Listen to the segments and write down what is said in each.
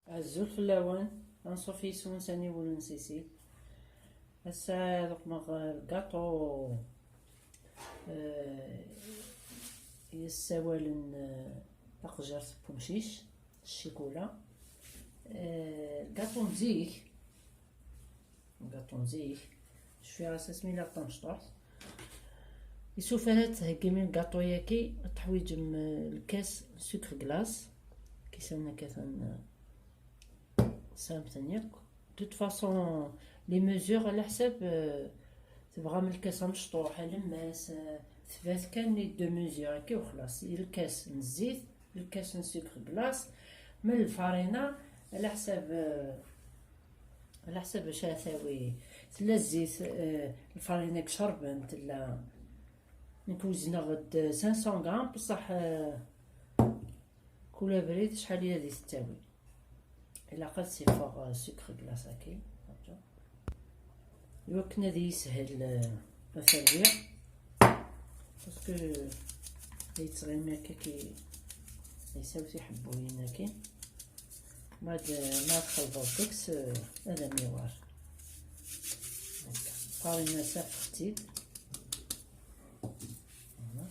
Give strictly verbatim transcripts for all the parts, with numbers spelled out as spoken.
Azul fell-awen, anṣuf yes-wen s aniwel n Sisil. Ass-a ad uqmeɣ lgaṭu, eh, yessawalen, eh, taqejjirt n wemcic, ccikula. Eh, lgaṭu n zik, lgaṭu n zik, cfiɣ-as asmi lliɣ d tamecṭuḥt. Isufar ad theggim i lgaṭu-yaki, ad teḥwiǧem, eh, lkas n sucre glace, kisan akka tan, eh, Sɛimt-ten yakk. De toute façon, les mesures, ɛla ḥsab, euh, tebɣam lkas amecṭuḥ, alemmas, euh, tbat kan les deux mesures, akka u xlaṣ. Lkas n zzit, lkas n sucre glace, ma lfarina, ɛla ḥsab, euh, ɛla ḥsab acu ara tawi. Tella zzit, euh, lfarina i icerben, tella, nekk wezneɣ-d cinq cents grammes, bṣaḥ, euh, kul abrid acḥal i ad tettawi. Ilaq ad s-iffeɣ, euh, sucre glace-agi. Iwakken ad yishel, euh, ad t-rwiɣ. Parce que yettɣimi akka ki, yessaw tiḥebbuyin-agi. Ma d, ma txelḍeḍ deg-s, euh, ad am-iwar. Akka. Farina safeɣ-tt-id. Voilà.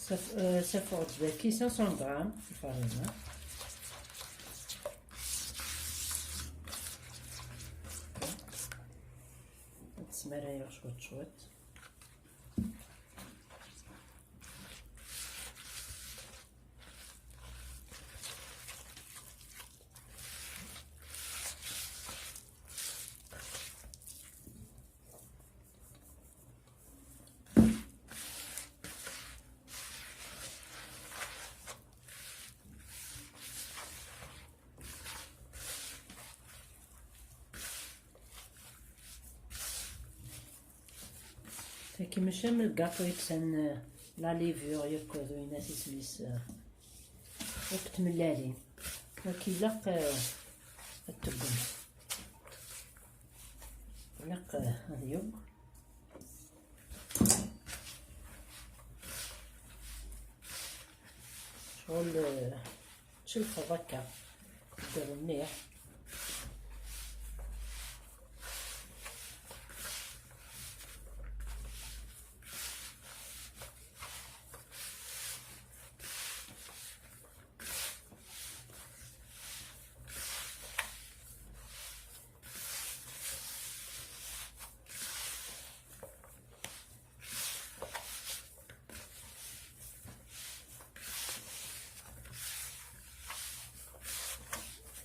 Saf-, euh, safeɣ-d daki cinq cents grammes n lfarina. Ad smarayeɣ cwiṭ cwiṭ. Tagi mačči am lgaṭu yekksen, eh, la levure yakk d winat isem-is, eh, akk tmellalin. Wagi ilaq, eh, ad teggem. Ilaq, eh, ad yegg. Ccɣel, eh, tcelxeḍ akka. Dder mliḥ.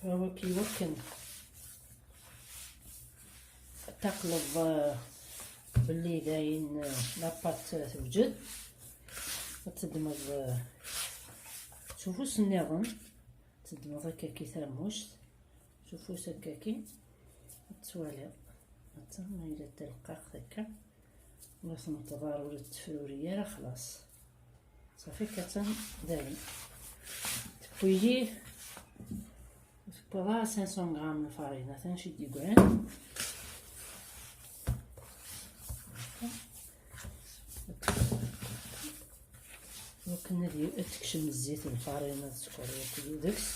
Wagi iwakken ad taqleḍ, eh, belli dayen, eh, la pâte tewjed. Ad teddmeḍ, eh, s ufus nniḍen, teddmeḍ akkaki tamuct, s ufus akkaki, ad twaliḍ. Atta ma yella d talqaɣt akka. Ur tnetteḍ ara, ur tettefruri ara, xlaṣ. Ṣafi, katan dayen. Tewwi-yi, tewwiḍ ara cinq cents grammes n lfarina, atan acu i d-yegran. Wakken ad y-, ad tekcem zzit n lfarina d sskeṛ yakk deg-s.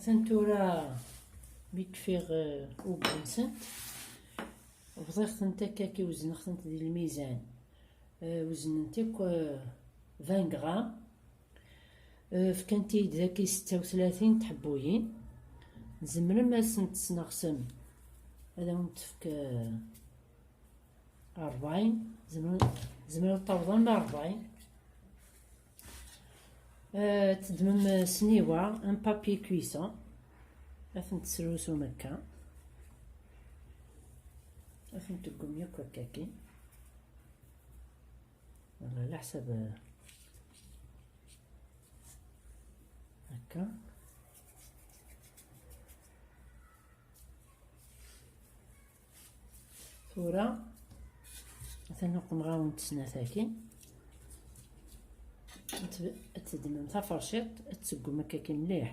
Atan tura mi kfiɣ, eh, uggu-nsent, bḍiɣ-tent akka, ki wezneɣ-tent di lmizan. Eh, weznent akk, eh, vingt grammes. Eh, fkant-iyi-d dagi setta u tlatin tḥebbuyin. Tzemrem ad sent-tesneɣsem. Ad awen-tefk, eh, rebɛin. Tzemrem, tzemrem ad tawḍem rebɛin. Eh, teddmem, eh, sniwa, un papier cuisson. Ad tent-tesrusum akka. Ad tent-teggum yakk akkaki. Voilà, ɛla ḥsab, eh, akka. Tura atan uqemɣawen n tesnat-agi. Ad t-, ad teddmem taferciṭ, ad tseggum akka-agi mliḥ.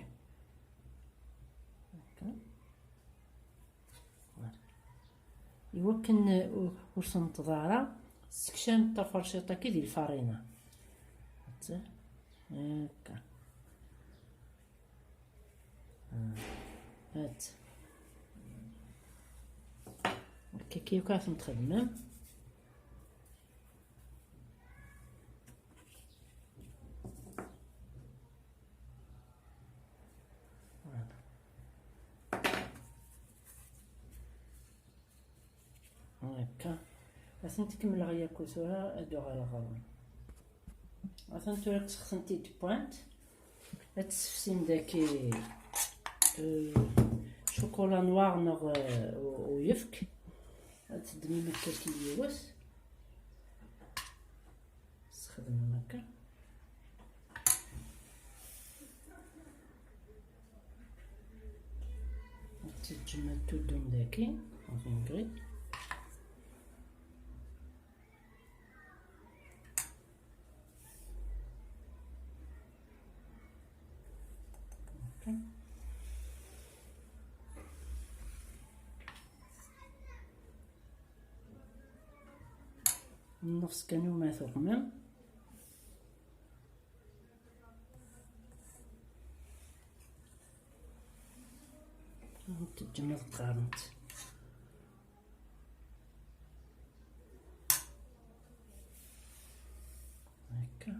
Akka. Voilà. Iwakken ur, ur senṭeḍ ara, ssekcam taferciṭ-agi di lfarina. Akka. Hat. Akka, kif kan txedmem. Voilà. Akka. Ad tent-kemmleɣ yakk tura, ad uɣaleɣ ɣer-wen. Atan tura ssexdment-id pwant. Ad tessefsim daki, euh, chocolat noir neɣ, euh, u-, uyefk. Ad teddmem akka yiwet. Tesxedmem akka. Ad teǧǧem ad tuddum daki, ad tengri. Nneɣs kan uma tuqmem. Teǧǧem ad qqarent. Akka.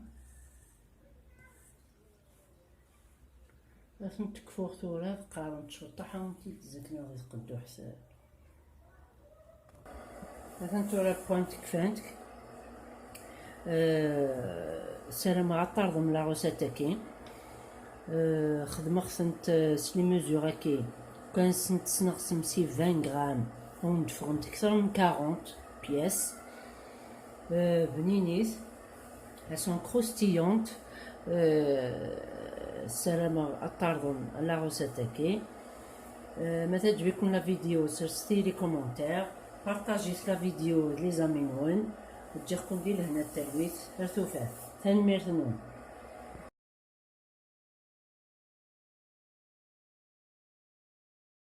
Ad tent-kfuɣ tura, ad qqarent cwiṭ, ad tent-id-tzekneɣ di tqedduḥt. Atan tura pwant kfant. Euh, ssarameɣ ad tarḍem la recette-agi. Euh, xedmeɣ-tent, euh, s les mesures-agi. Kan sent-, sneɣ semsi vingt grammes, ad wen-d-ffɣent kter n quarante pièces. Euh, bninit. Elles sont croustillantes. Euh, ssarameɣ ad tarḍem la recette-agi. Euh, ma teɛǧeb-iken la vidéo, serset-iyi les commentaires, partagez la vidéo d les amis-nwen. Ǧǧiɣ-ken di lehna d talwit, ar tufat. Tanemmirt-nwen.